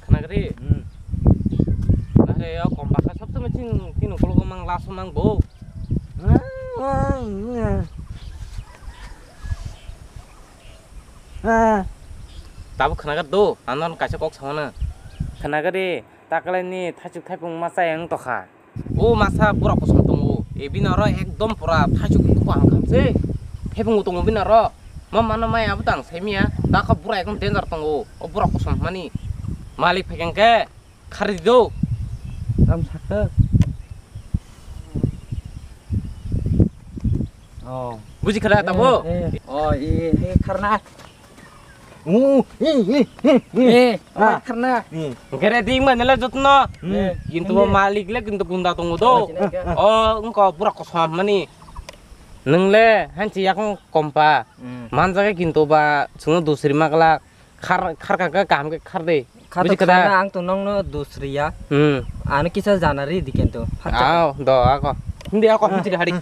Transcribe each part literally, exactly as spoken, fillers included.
Khnagri. Hmm. Nare o kom bakha sab samai chini, chini ukulgo mang laso mang bo. Tabuk khnagar do, anon kaisa kok samano. Khnagri, taklaini thaichuk thaipung masa yang tokha. O masa bura kosom tongo. E bini oro ekdom pura thaichuk ko ang khamse. Thaiphungo tongo bini oro. Ma mano mai abo tang saimiya. Dakha bura ekdom danger tongo. O bura kosom mani. Malik phekeng ke khari do. Tam sakta. Oh. Buji khara tabo. Eh, eh. Oh, eh, eh, kharna. Uh, eh, eh, eh, eh. Eh, ah. Kharna. Eh. Gere ding ma nela jotno. Hmm. Eh, kintu bo malik le kintu gunda tongo do. Oh, sini ke. Oh, engko pura kosom mani. Nung le hanchi yakung kompa. Hmm. Manjake kintu ba chwngno dusri maglak. Khar, khar ka, ka, kaham ke khar de. Khato buji kada? Kharna ang to nongno dusri ya. Hmm. Ano kisa jana ri di kento. Aw, do ako. Hindi ako, ah, hindi hari.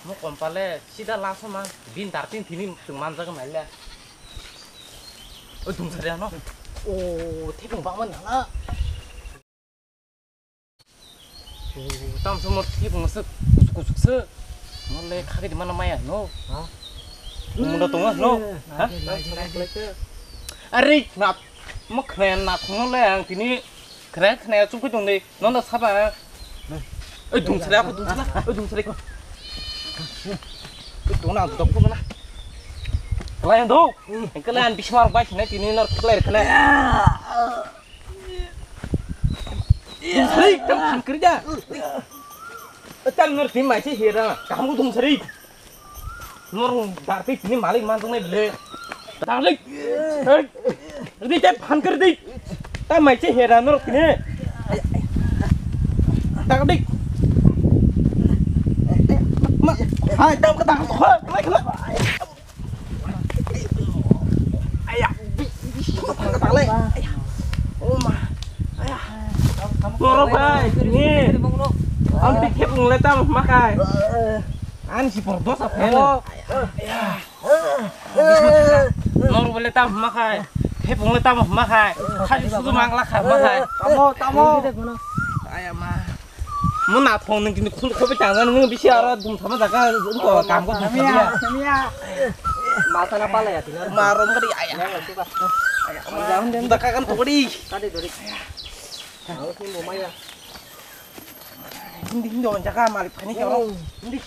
Mo kompale sida laso ma bin dartin tini tung manjak maile. O dungsari ano. O thibung bangma nana. O tam so mo thibung se kusuk kusuk se. Mo le khagi di mana maya no. Ha? Mo da tonga no. Ha? Are na mo khna na khno le ang tini. Khre khne chukui tong di. Nono saba. Oi dungsari ako dungsari. Oi dungsari. Oi dona dok ko na. Lai do. Engkala an bismar bai khne tini nor khlai khne. Dungsari tam khangkri ja. Tam nor tim mai si hera. Kamu dungsari. Nor darti tini malik mantung nai ble. Darling. Hey. Ridi te phan kar di. Ta mai che hera nor tini. Darling. Ma, hai tam ka ta ko. Mai ko. Aya. Darling. Aya. Oh ma. Aya. Nor bai tini. Ang tik thep ngle tam makai. Ani si por dosa pheno. Nor bole tam hma khai. Thepung le tam hma khai. Khai sudu mangla khai hma khai. Tamo, tamo. Aya ma. Mo na thong nung kini khul khobe tang nung bisi aro dum thama jaga ko kam ko dum thama. Masa na pala ya tina. Ma rom kari aya. Aya ma. Dum daka kan pokori. Kade dori. Awas ni mo maya. Hindi hindi on jaga malik phani karo. Hindi.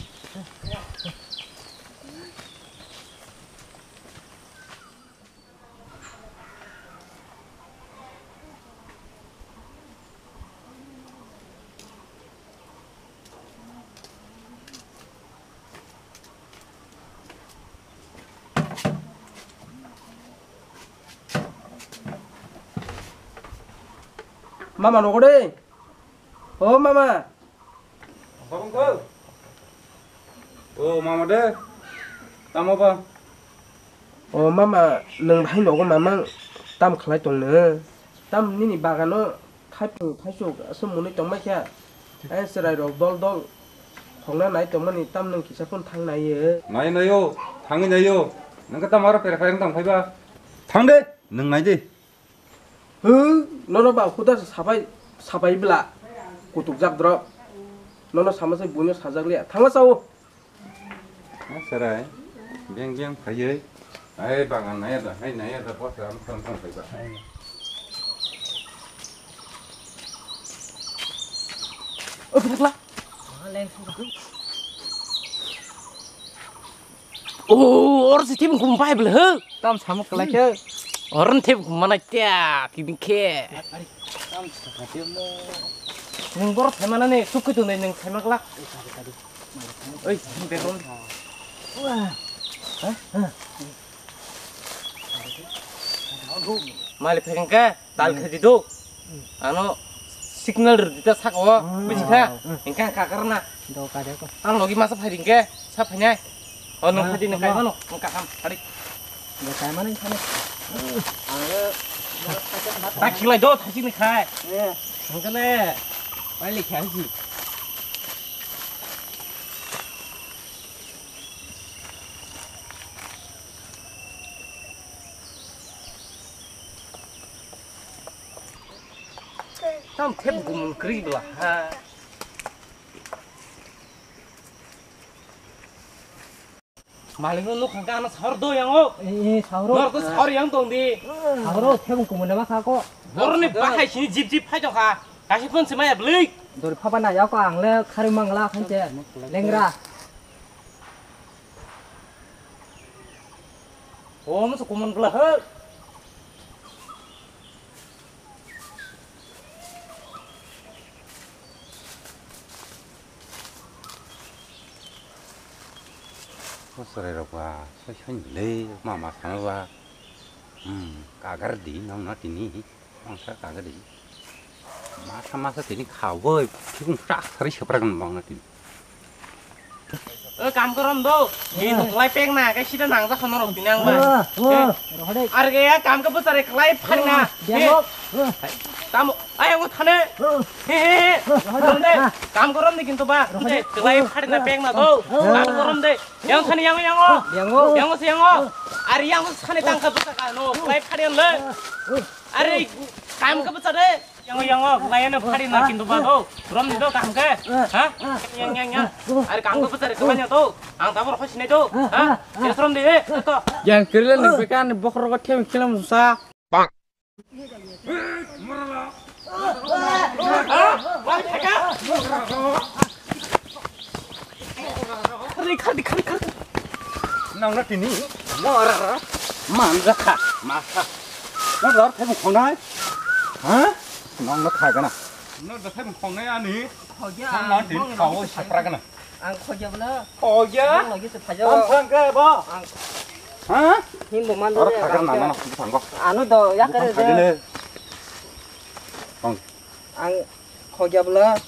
Mama nogo de. O mama. O mama de. Tamo ba? O mama, nwng hai nogo mamang tam khlai tong nw? Tam nini bagano thaipung thaisuk aswk mwnwi tongma kha. Ai chwrai rok dol dol khokna nai tongmani tam nwng kisa phun thang nai. Nai naio, thangwi naio. Nwng khe tamo aro pera pera wng tong phaiba? Thang de, nwng nai di. Hwng, nono ba huda sapai, sapai bla. Kutuk jak drop. Nono sama se buino sajak liya. Thangma sao. Serai, beng beng phaiwi. Ai bagan naya da, hai naya da, bose am thang thang phaiba. O, phakla. O, or si thim kum pai bla, he. Tam samuk kalai khe. Or thim kum mana kya, kini khe. Nwng bor thai mana ne, sukui tu ne nwng thai makla. Oi, background. Malik phai khe tal khe di do. Ano signal rw di ta saka o, buji kha? Engkang ka karna. Do ka de ko. Ang logi masa phai ring khe, sa phai nai. O nung phai di nung kai mano, nung ka ham, hari. Do kai mano phai nai. Ta khilai do, thasi ni khai. Eh. Ang kane. Pai le khai si. Tam thep gum kri bla ha. Maling no nukha gana sahor do yango. Eh, eh, sahor. Nor to sahor yang tong di. Sahor thep gum na ma kha ko. Bor ni bakhai sini jip jip phai tong kha. Kasi pun semaya beli. Dor phaba na yako ang le khari mangla khan che. Lengra. Oh, masuk kuman belah. Masuk rok ba, sai sai le, mama sama ba. Hmm, kagar di nong na tini. Mangsa kagadi. Masa masa tini khawoi, khibung sak sari seprak nang na tini. O kam korom do. Ni nung lai pek na, kai sida nang ja khono rong tini ang ba. Ar ge ya kam ka bwsare khlai phari na. Tamo, ay ang thane. He he he. Korom de. Kam korom de kintu ba. Khlai phari na pek na do. Kam korom de. Yang sani yang yang o. Yang o. Yang o se yang o. Ari yang sani tangka bwsa ka no. Khlai phari le. Are kam ka bwsa de. Yango yango, layana phari na kintu ba do. Rom ni do kam ke. Ha? Yang yang yang. Are kam ka bwsa re kemanya do. Ang tabor khosine do. Ha? Yes rom de. To. Yang kirle ni bekan bokhro ko them khilam sa. Khari, khari, khari, khari. Nang na tini, mo ara ra, man ja kha, ma kha. Na dor thai khongnai, ha? Nang na kha gana. Na dor thai khongnai ani. Khogya, nang na tini ang khao sapra gana. Ang khogya bla. Khogya? Ang lagi se phajo. Tam thang ke ba? Ang. Ha? Him bo man. Ora kha gana na na thang go. Ano do ya kare de. Ang khogya bla.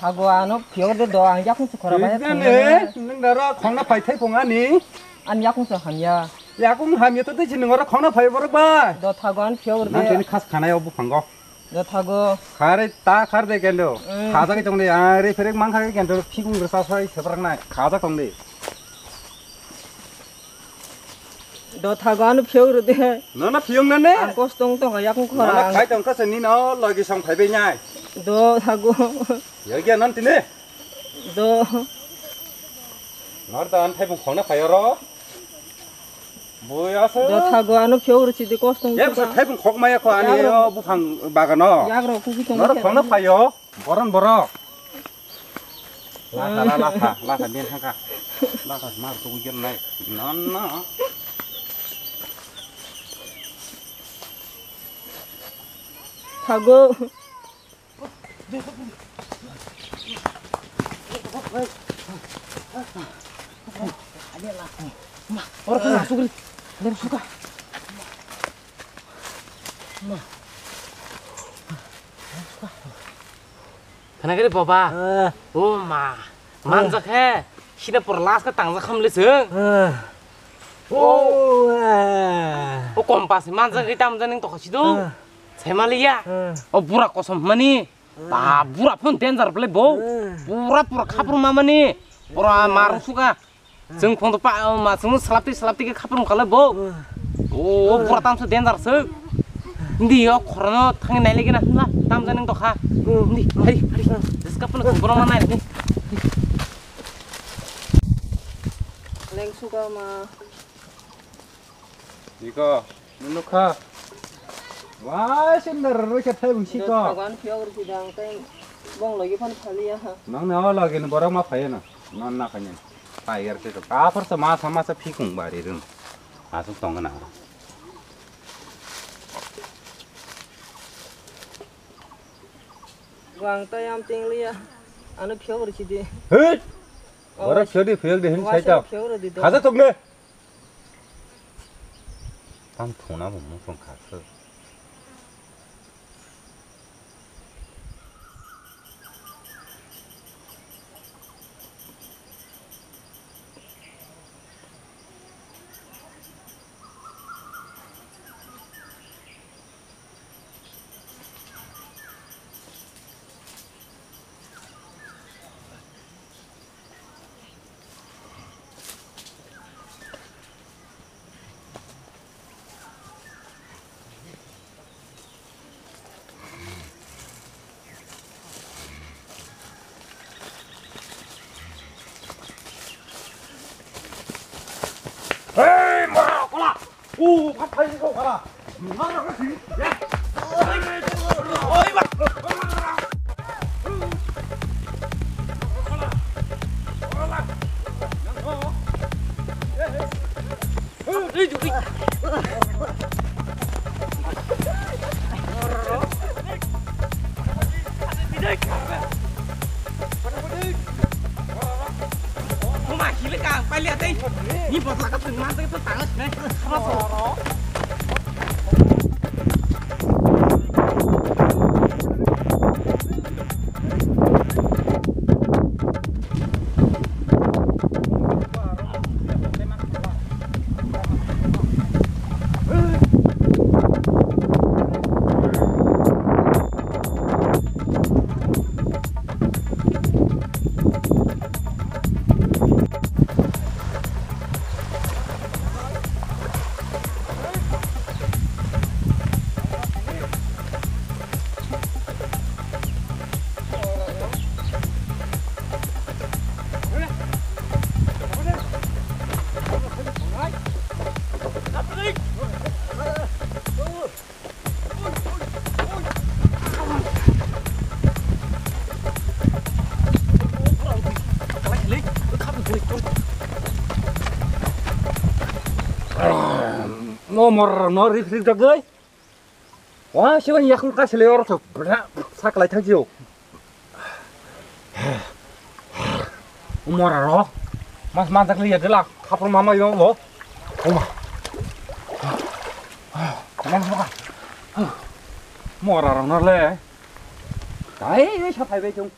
Hago ano phiyok de do ang yakung se khora bai. Nang dara khongna phai thai phung ani. An yakung se hamya. Yakung hamya to de jin ngora khongna phai borok bai. Do thago an phiyok de. Nang tini khas khanai obu phango. Do thago. Khare ta khar de kendo. Mm. Khaja ke tong de ari pherek mang kha ke kendo phikung rasa sai seprak nai. Khaja tong de. Do thago ano phiyok ro de. No na phiyok na ne? Ang kos tong tong yakung khora. No na khai tong kha se ni no logi song phai be nyai. Do thago. Yo ge non tine. Do. Nor da an thai bung khong na phai ro. Boi asa. Do thago ano phiyok ro chidi kos tong. Ye thai bung khok maya kho ani yo buphang bagano. Yak ro kuki tong. Nor khong na phai yo. Boron borok. Latha, la, latha, latha, ben haka. Latha, mar tu ujian nai. No, no. Thago. Oro kena sugri. Dari suka. Khana gari baba. Eh. O ma. Eh. Manjak he. Sina por last ka tangjak kham le seng. Eh. O. O, eh. O kompas manjak ri tam janing tokha sido. Eh. Semaliya. Eh. O bura kosom mani. Eh. Ba bura phun danger ble bo. Eh. Pura pura khapur mamani. Pura eh. Maru suka. Chwng phone to pa, ma, chwng salapti, salapti khe khaprum khala bo. O, o, pura tamsa danger se. Ndi o khorono thangwi nailai gina hwnla, tamjani wng tokha. Ndi, hari, hari. Jeska phone borok ma nai. Leng suka ma. Iko. Nukha. Wah, sundar roi khe thai bung siko. Thago ano phiyok rw sidang tei bong logi phano phaliya ha. Nang na o logi ni borok ma phaiya na. Non na khanya. Tiger khe to. Kaphar sa ma sama sa phikung bari rung. Asuk tong na. Wang tayam ting liya. Ano phiyok rw sidi. Hei! Borok phiyok di, phiyok di hin sai ta. Phiyok rw di do. Khaja tok ne. Tang thuna bo muchung kha se. Mama, hile ka, palia tei. Ni botla ka tengma tei to tangas ne. Khama po. Mo mor no rik rik dagoi. Wa siwa yakung ka sele oro to bra saklai thang jio. Mora ro. Mas manjak liya dela khapur mama yo bo. Oma. Mora ro no le. Dai, dai, sa phai bai chung.